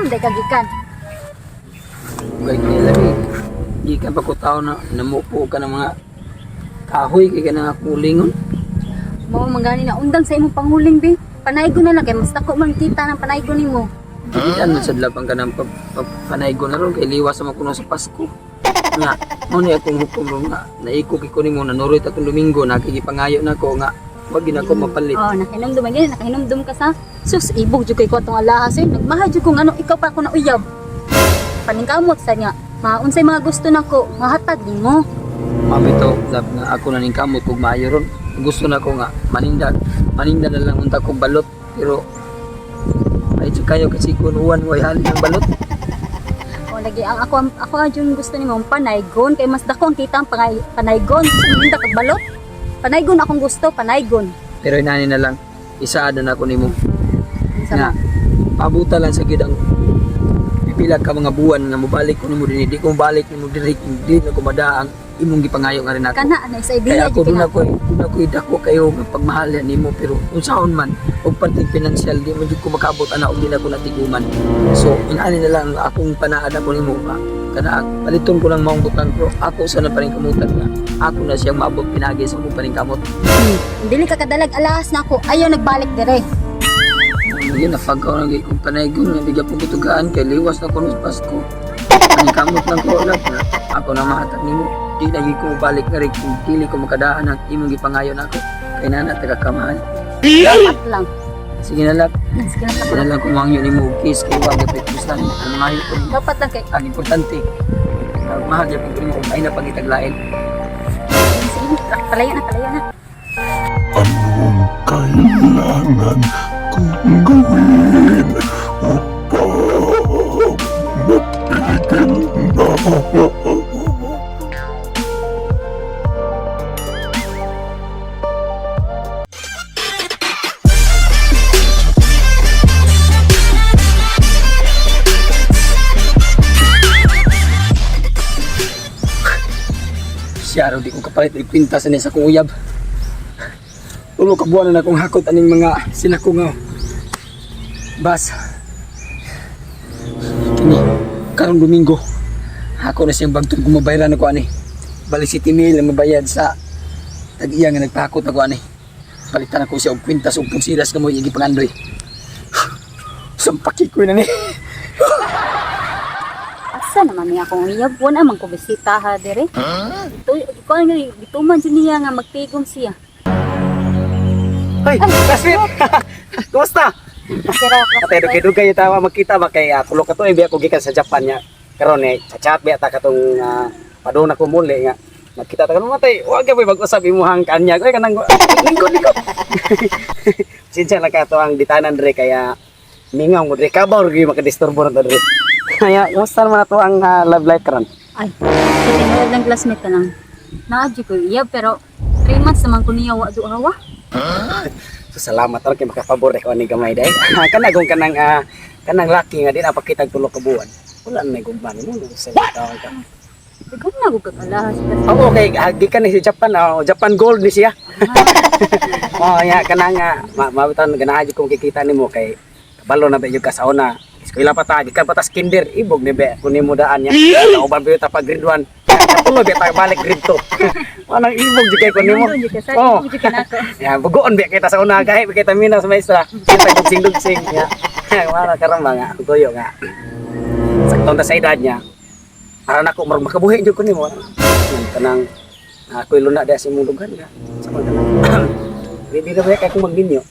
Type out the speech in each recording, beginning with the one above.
Asa man day kagikan? Ugay nila eh. Gikan pa ko tao na namupo ka ng mga kahoy kay ka na akong ulingon. Mao man gani na undang sa imong panguling bi. Panaygo na lang kay mas dako man kita ng panaygo nimo. Gikan man sa labang ka ng panaygo na ron kay liwas sa makuno sa Pasko. Nga, mo ni akong hukom ron nga naiko kay ko nimo nanuroy ta tong Domingo nakigipangayo na ko nga wag gid ako mapalit. Oh, nakahinumdum man gani, nakahinumdum ka sa sus ibog jud kay ko atong alahas eh. Nagmahal jud ko ngano ikaw pa ako na uyab. Paningkamot sa niya. Maunsay mga gusto nako, mahatag nimo. Mami to, lab nga ako na ning kamot kog maayo ron. Gusto na ko nga maninda, maninda na lang unta kog balot pero ay kayo kasi kun uwan way halin ang balot. O lagi ang ako ako ang jud gusto nimo ang panaygon kay mas dako ang kita ang panaygon sa maninda kag balot. Panaygon akong gusto, panaygon. Pero inani na lang isaad na nako nimo. Unsa Nga man? pabuta lang sa gyud ang pipila ka mga buwan nga mobalik ko nimo dinhi, di ko mobalik nimo diri, di na ko madaang imong gipangayo nga rin ako. Kana ana sa Kaya ideya ako jud doon kay ako, doon ako dako kayo nga pagmahal yan nimo pero unsaon man og parting financial di man jud ko makaabot ana og di na ko natiguman. So inani na lang akong panaad ako nimo nga kana paliton ko lang maong butang pero ako sa na paningkamutan nga ako na siyang maabot pinagi sa akong paningkamot. Dili ka kadalag alahas na ako, ayaw nagbalik dire. Yun, napagaw na kong panaygon nga di gyapon ko tugaan kay liwas na ko sa Pasko. Paningkamot lang ko lang na ako na mahatag nimo. Di na gyud ko mobalik na rin kung dili ko makadaan ang imong gipangayo nako. Kay nana taga kamahal. Dapat lang. Sige na lang. Sige na Ako na lang kung mangyo ni mo kiss kay wag gapit gusto ni ang mangayo ko nimo. Dapat lang kay Ang importante ang mahal gyapon ko nimo ay na pangitaglain. sige, palayo na, palayo na. Anong kailangan kong gawin upang mapigil na? Siya raw di ko kapalit og kwintas ani sa akong uyab. Tulo ka buwan na akong hakot aning mga sinako nga bas. Kini karong Domingo ako na siyang bagtong kumabayran ako ani. Balik si Timil ang mabayad sa tag-iya nga nagpahakot ako ani. Palitan ako siya og kwintas og pulsiras nga mo igipangandoy. Sampaki ko na ni. Asa naman niya akong uyab, wala man ko bisita ha dire. Ito, ko nga gituman jud niya nga magtigom siya. Hoy, classmate! Kumusta? Pero Atay dugay-dugay yung tawa magkita ba kay tulo ka to eh, biya ko gikan sa Japan niya. Karon eh chat biya ta katong padung na ko muli nga. Nagkita ta karon matay, wa gyud mag-usap imuhang kanya. Oy kanang lingkod lingkod. Sinsya lang ka to ang ditanan dre kaya mingaw mo dre kabaw gyud makadisturbo na to dre. Kaya kumusta naman na to ang love life karon? Ay, sa tinuod lang classmate ka lang. Naadyo ko uyab pero 3 months naman ko niya wa duhawa. So, salamat ron kay makapabor ko ani gamay day. Kanagong kanang kanang laki nga di na pakitag tulo ka buwan. Wala na gumban mo no sa tawag ka. Ikaw na ko kagalahas. Oo, okay, gikan ni si Japan, Japan Gold ni siya. Oh, ya kanang mabitan ganahan jud ko makikita nimo kay kabalo na ba jud ka sa una. Eskwela pa ta, gikan pa ta sa kinder, ibog ni be kun nimo daan niya. Kauban ba ta pa grade 1. Katulo ba ta balik grade 2. Anang ibog jud kay kun nimo. Jud ka sa Oh. ibog jud ka nako. Ya, bugoon ba kita sa una gahi ba kita minaw sa maestra. Kita dugsing-dugsing ya. Wala karon ba nga tuyo nga. Sakto ta sa edad niya. Para nako murag makabuhi jud ko nimo. Nang kanang ako'y luna diha sa imong dugan nga. Sa mga kanang ready na ba kay kung magminyo.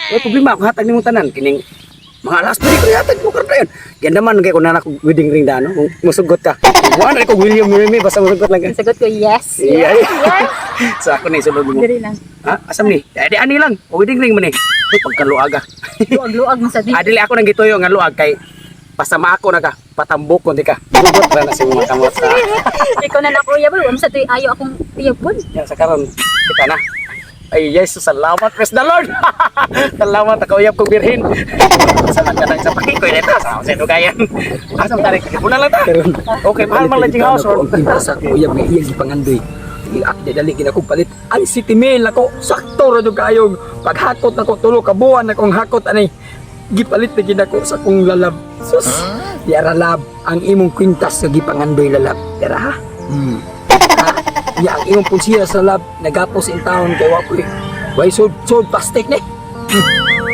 Wala problema ako hatag nimo tanan kining mga alas pwede ko ihatag mo karon dayon. Ganda man kay kun na ako wedding ring dano, kung musugot ka. Wala na ko William Remy basta musugot lang ka. Ang sagot ko yes. Yeah. Yes. Yes. Sa ako na isulod mo. Diri lang. Ha? Asam ni? Eh, di ani lang. O, wedding ring man eh. Uy, pagkaluaga. Luag-luag man sa di. Ah, dili ako nang gituyo nga luag kay basta maako na ka, patambok kunti ka. Bugot ra na sa mga kamot sa. Ikaw na lang uyab, wa sa tuy ayo akong uyabon. Yan, sa karon kita na. Ay, yes, salamat, praise the Lord. Salamat, ako uyab kong birhin. Sa man ka nang sa pakikoy nito, sa sa dugayan. Asam tarik, muna lang ta. Okay, mahal man lang jing house. Ang kwintas sa akong uyab nga iyang gipangandoy. Ak dali gid ako palit. Ang si Timil ako sakto ra jud kaayong paghakot nako tulo ka buwan akong hakot ani. Gipalit na ginako sa kong lalab. Sus, yara lab, ang imong kwintas nga gipangandoy lalab. Tara ha? Ha? Ya, ang imong pulsira sa lab, nagapos in town kay wakoy. Way sod sod plastic ni.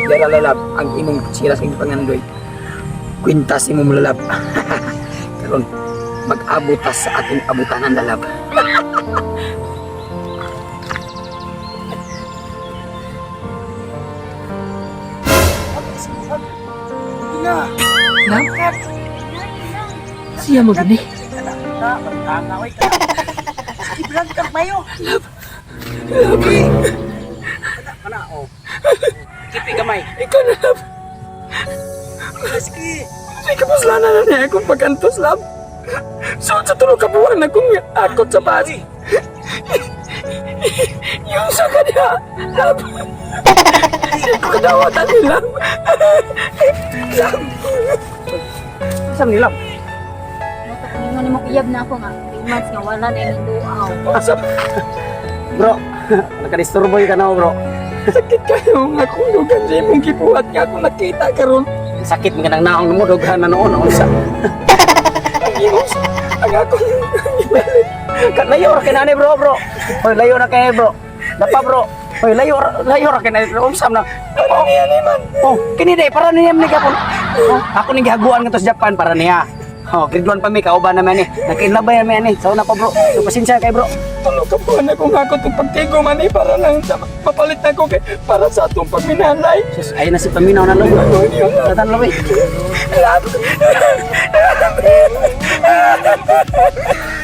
Yara lalab, ang imong pulsira sa gipangandoy. Kwintas imong lalab. Karon mag-abot ta sa atong abutanan lalab. Lab? Siya mo gani. Kana oh. Kipi gamay. Ikaw na, love. Sige. May kapuslanan na niya akong pagkantos, love. So, sa tulog ka buwan akong akot sa bus. Yung sa kanya, love. Hindi ko kadawatan ni love. Love. Saan ni love? Ingon nimo iyab na ako nga 3 months nga wala na imong duaw. Sa Bro, nakadisturbo ka na bro. sakit kayo nga akong dugan sa imong gibuhat nga akong nakita karon. Sakit nga nang naong mo dughan na noon unsa. Ang imong, ang akong gibalik. Layo ra kay nani bro, bro. Hoy, layo ra kay bro. Dapa bro. Hoy, layo layo ra kay nani bro. Unsa man na? Ano niya ni man? Oh, kini day para niya ni gapon. Oh, ako ning gihaguan ngadto sa Japan para niya. Oh, grade 1 pa mi kauban na mi ani. Nagkinlabay na mi ani. Sao na pa bro. So, pasensya kay bro. Tulo ka buwan akong hakot ng pagtigo man eh, para lang sa mapalit na ko kay para sa atong pagminalay. Sus, ayun na si paminaw na lang. Ano yun? Tatan lang eh. Love. Love.